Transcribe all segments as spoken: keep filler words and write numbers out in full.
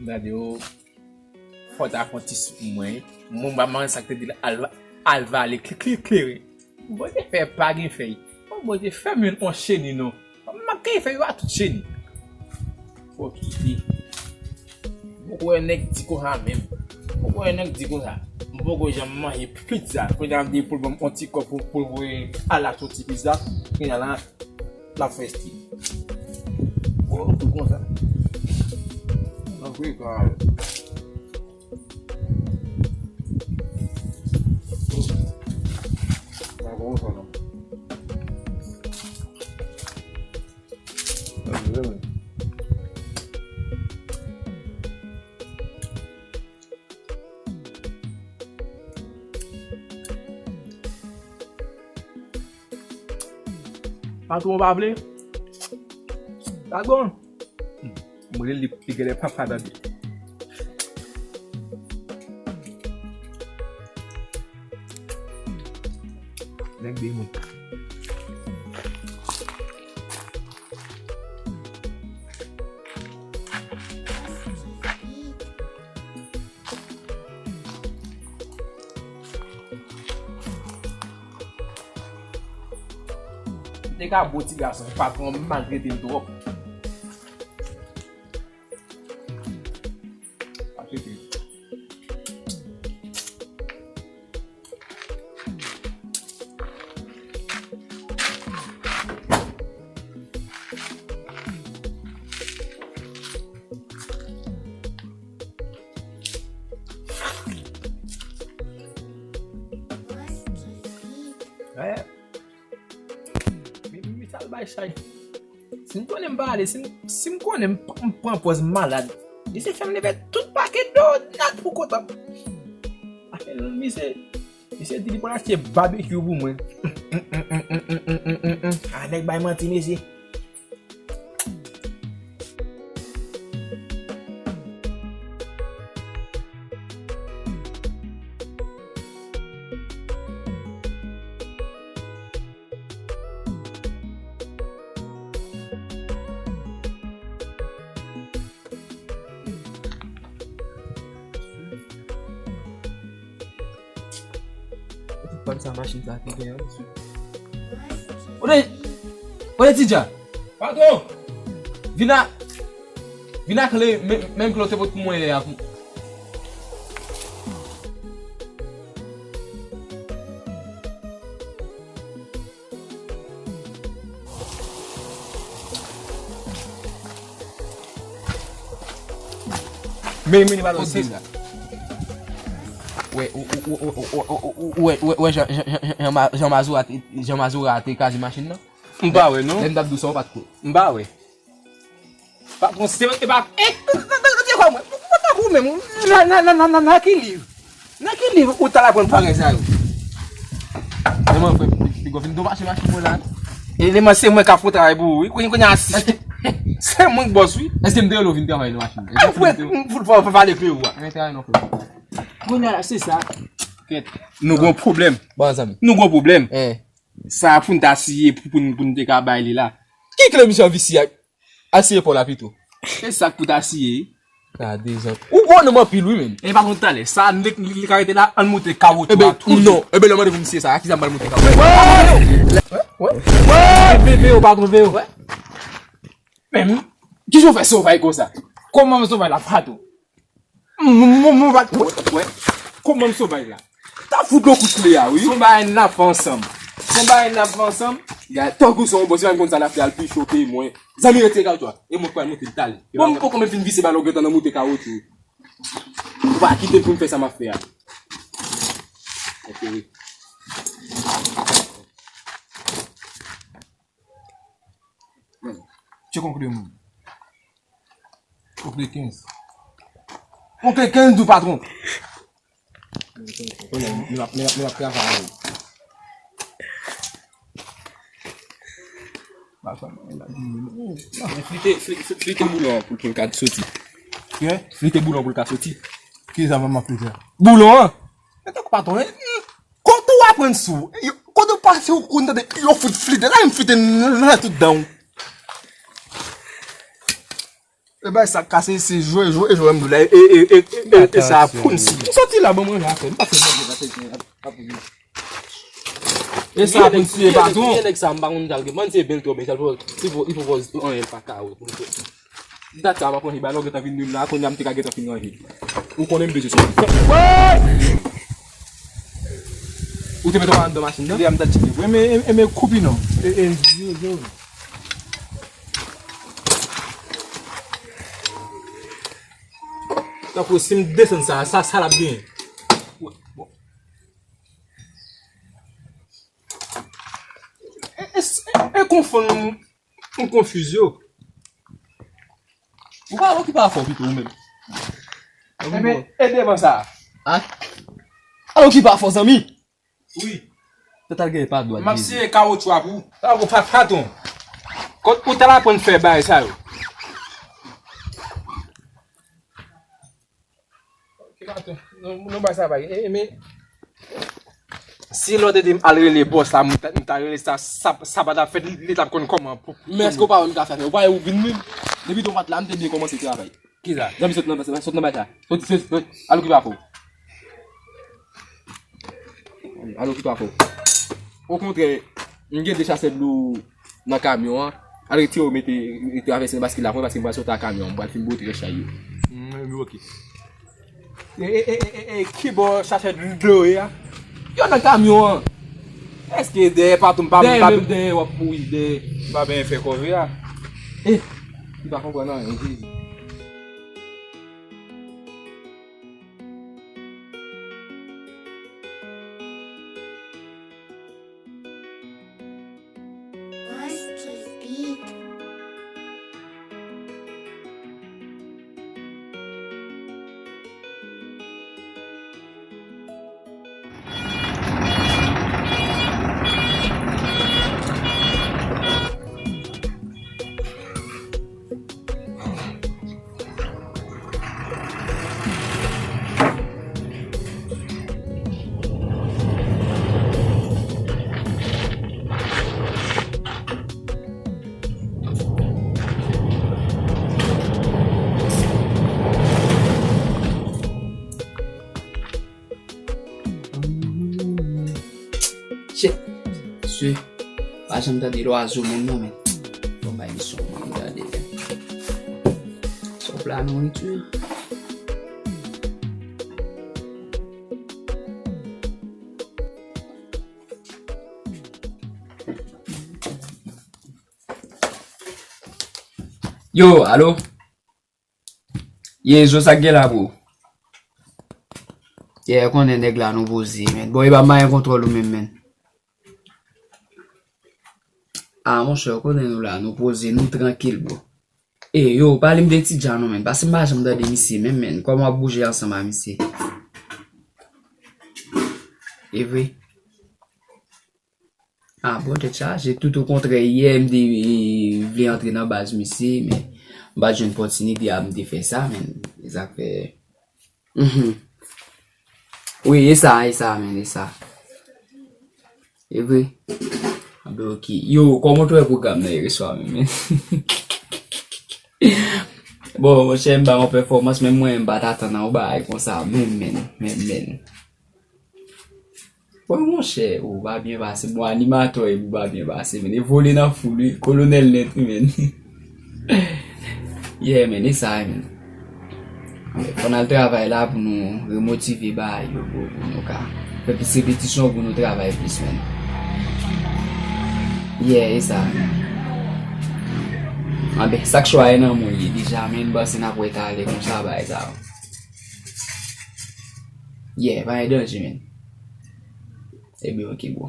Gade yo, fò ta fè yon ti soup pou mwen. Mwen pa manyen sa k te di l al, al vale kli, kli, kleren. Bondye fè pa gen fèy. Bon, Bondye fè m yon, yon cheni non. M ap gaye fèy yo a tout cheni. Pwofite. M poko wè nèg di konsa menm. M poko wè nèg di konsa. M poko janm manje pizza. Kounye a m di pou l ban m yon ti kòb pou, pou l voye al achte yon ti pizza. Kounye a la, l ap fè stil. Bon, tout konsa. Antre, kanmarad. Patwon pa vle? Patwon! Mwen li, li genlè papa tande. Nèg de mwen. M te ka bon ti gason, patwon an maltrete m twòp. Pa cheke. Wè. Mi, mi, mi sal bay chay. Si m konnen m pa ale, si m, si m konnen m p-, m pran pòz malad, misye fè m leve tout pakèt deodorant pou kontan. Afè misye, misye di li pral achte babekyou pou mwen. A, nèg bay manti, mesye. Tout pann sa machin sa te gen an. Kote, kote Tidja? Patwon! Vin a, vin a kle, men, menm kle w te pot pou mwen yè a pou. Men, men, li pa lòt di la. Wè, ou, ou, wè, wè, wè, jan, jan, jan, jan, jan, jan Mazora te, jan Mazora te kraze machin nan? M pa wè, non. Lè m t ap di w sa, ou pa t ko. M pa wè. Patwon, se, e pa, e, e, e, e, e, kò mwen, mwen, mwen tankou menm, nan, nan, nan, nan, nan ki liv? Nan ki liv ou t al aprann bagay sa yo? Eleman, frè, piga w fin tou mache machin mwen la. Eleman, se mwen k ap fè travay pou ou, wi. Kounye, kounye a, se, se mwen k bòs, wi. Èske m te rele w vin travay nan machin? Èske m te rele w? Fò, fò, fò pale kreyòl, wi. Mwen travay non, frè. Kounye a, se sa. Kèt. Nou gon pwoblèm. Bon, zanmi. Nou gon pwoblèm. Eh. Sa pou n ta siye pou, pou n, pou n te ka bay li la. Ki kle misye an visye a? Al siye pa w la pito. Se sa k pou ta siye. Gade zòt. Ou gwo nonm anpil wi menm. E pa konn talè. Sa li, li, li ka rete la, ann moute kawotchou a toujou. Non, enben lè w mande pou m siye sa, a ki sa m pral moute kawotchou? Wè! Wè! Veye w, patwon, veye w. Wè! Men, kijan w fè sovay konsa? Kòman m sovay la, patwon? M, m, m, m pa t wè, wè. Kòman m sovay la? Ta fout yon kout kle a, wi. Se yon bagay n ap fè ansanm. Se yon bagay n ap fè ansanm. Gade, tankou se yon bòs, si pa m konn sa l ap fè, al pi cho ke mwen. Zanmi, retire kawotchou a. E mwen k pral moute l talè. Bon, m poko menm fin vise balon gentan nan moute kawotchou. Ou pa kite m pou m fè sa m ap fè a. Ok, wi. Tchèk yon kle moun. Yon kle kenz. Yon kle kenz di w patwon. Kounye a, li p ap, li p ap, li p ap travay. Men flite, fli-, fli-, flite boulon an pou, pou l ka soti. Kè? Flite boulon pou l ka soti. Kisa m ap flite a? Boulon an! Men tankou patwon, en? Kote w aprann sou? Yo, kote w pase w konn tande yo fout flite? La menm flite nan, nan tout dan w. E bay sa kase, se jwe, jwe, jwe, m di w la, e, e, e, e, e, e, sa a poun si. M soti la, ban mwen afè, m pa fè manje la, fè manje la. E sa a poun si, e patwon. Nèg sa, m pa konn jan l gen, man, se bèl twò, men sa, li poko, li poko, li poko anyen, l pa ka wè. Dat sa, m ap manje, bay lò gentan vin nwit la, kounye a m te ka gentan fin ranje. Ou konnen m bezwen soti. Ou te mete w anndan machin nan? Li a m t ap tcheke. Wi, men, e, e, men koupi non. E, e, yo, yo. Tankou si m desann sa, sa, sa l ap genyen. E, e, e, e konfonn m, m konfiz yo. Ou pa okipe afè w pito ou menm. Enben, e devan sa. A? Al okipe afè w, zanmi. Wi. Tèt al genyen pa dwat. M ap siye kawotchou a pou ou. Sa ou pa patwon. Kot ou t al aprann fè bagay sa yo? Ok, patwon. Non, non, bay sa bay. E, e, men, si lòt ede m al rele bòs la, m ta, m ta rele sa, sa, sa pa t ap fèt, li, li t ap konn kòman pou, pou. Men èske w pa wè m ka fè afè? Ou pa wè ou vin menm? Depi ton pa t la, m te byen kòmanse travay. Kisa? Zanmi, sot nan, sot nan bay sa. Sot, sot, sot. Al okipe afè w. Al okipe afè w. Okontrè, m gen de chasè dlo nan kamyon an. Al retire yo, mete, retire avè sen paske la, paske m pral soti a kamyon an, m pral fin bwote rès chay yo. Mm, ok. E, e, e, e, e, e, kibò chasè dlo ye a? Yo nan kamyon an. Èske dèyè patwon m pa, dèyè pa, menm dèyè w ap mouri, dèyè. M pa benyen fè kòve a. E, li pa konprann anyen, Jezi. Shit. Mesye, pa janm tande lwazo menm non, men. Bon, bay misyon mwen gade. Sòp la nouriti. Yo, alo? Ye, zo, sa k gen la, bro? Yeah, ou konnen nèg la nou poze, men. Bon, e pa mayen kontwòl ou menm, men. Ah, monchè, ou konnen nou la, nou poze, nou trankil, bro. E, yo, pale m de Ti Dja non, men. Paske m pa janm tande misye menm, men. Kòman w ap bouje ansanm a misye? E vre? Ah, bon, tèt chaje. Tout okontrè, yè, m te, e, vle antre nan baz misye, men m pa t jwenn opòtinite a, m te fè sa, men. E sa k fè. Mhm. Wi, e sa, e sa, men, e sa. E vre? Anben, ok. Yo, kòman w t wè pwogram nan yè swa menm, men? Bon, monchè, m ba yon pèfòmans, men mwen, m pa t atann a yon bagay konsa, men, men, men, men. Bon, monchè, ou pa byen pase. Bon, animatè, epi ou pa byen pase, men. E vole nan foul, wi. Kolonèl nèt, wi, men. Yeah, men, e sa, men. Fò n al travay la pou nou remotive bagay yo, pou, pou nou ka fè plis repetisyon, pou nou travay plis, men. Yeah, e sa, men. Anben, sa k chwaye nan mwen ye deja, men, m panse n ap wè talè konsa, bagay sa yo. Yeah, pa gen danje, men. Ebyen, ok, bro.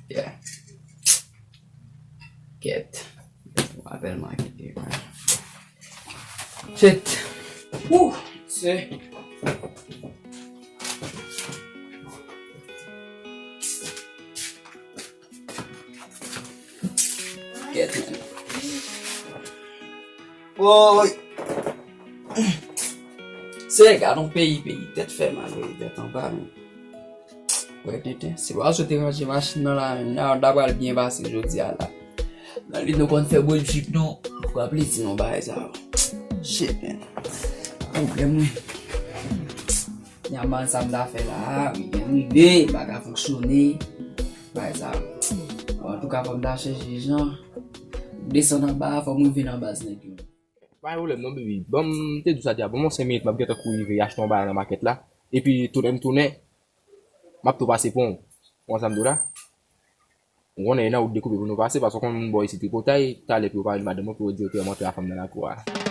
Yeah. Kèt. Apèl manke. Shit. Woo! Se. Kèt, men. Woy! Se gade yon peyi, peyi. Tèt fè mal, wi, tèt anba, men. Wè, tenten. Se pa sou te ranje machin nan la, men. Nan, ta pral byen pase jodi a la. Nan li nou konn fè bullshit nou. Ou ka pliti non bagay sa yo. Shit, man. Pwoblèm wi. Nyaman sa m ta fè la, weekend rive, pa ka fonksyone. Bagay sa yo. Bon, antouka fò m ta chèche jan. Desann anba, fò m rive nan baz nèg yo. Pa gen pwoblèm non, baby. Bon, m te di w sa deja. Ban m yon senk minit, m ap gentan kouri rive achte yon bagay nan makèt la. Epi, tounen m tounen, m ap tou pase pran w. Ou konn sa m di w la? Ou konnen, e nan wout de koupe pou nou pase, paske w konn moun bò isit tripotay, talè pou yo pa wè madanm mwen, pou yo di yo te antre a fanm nan lakou a.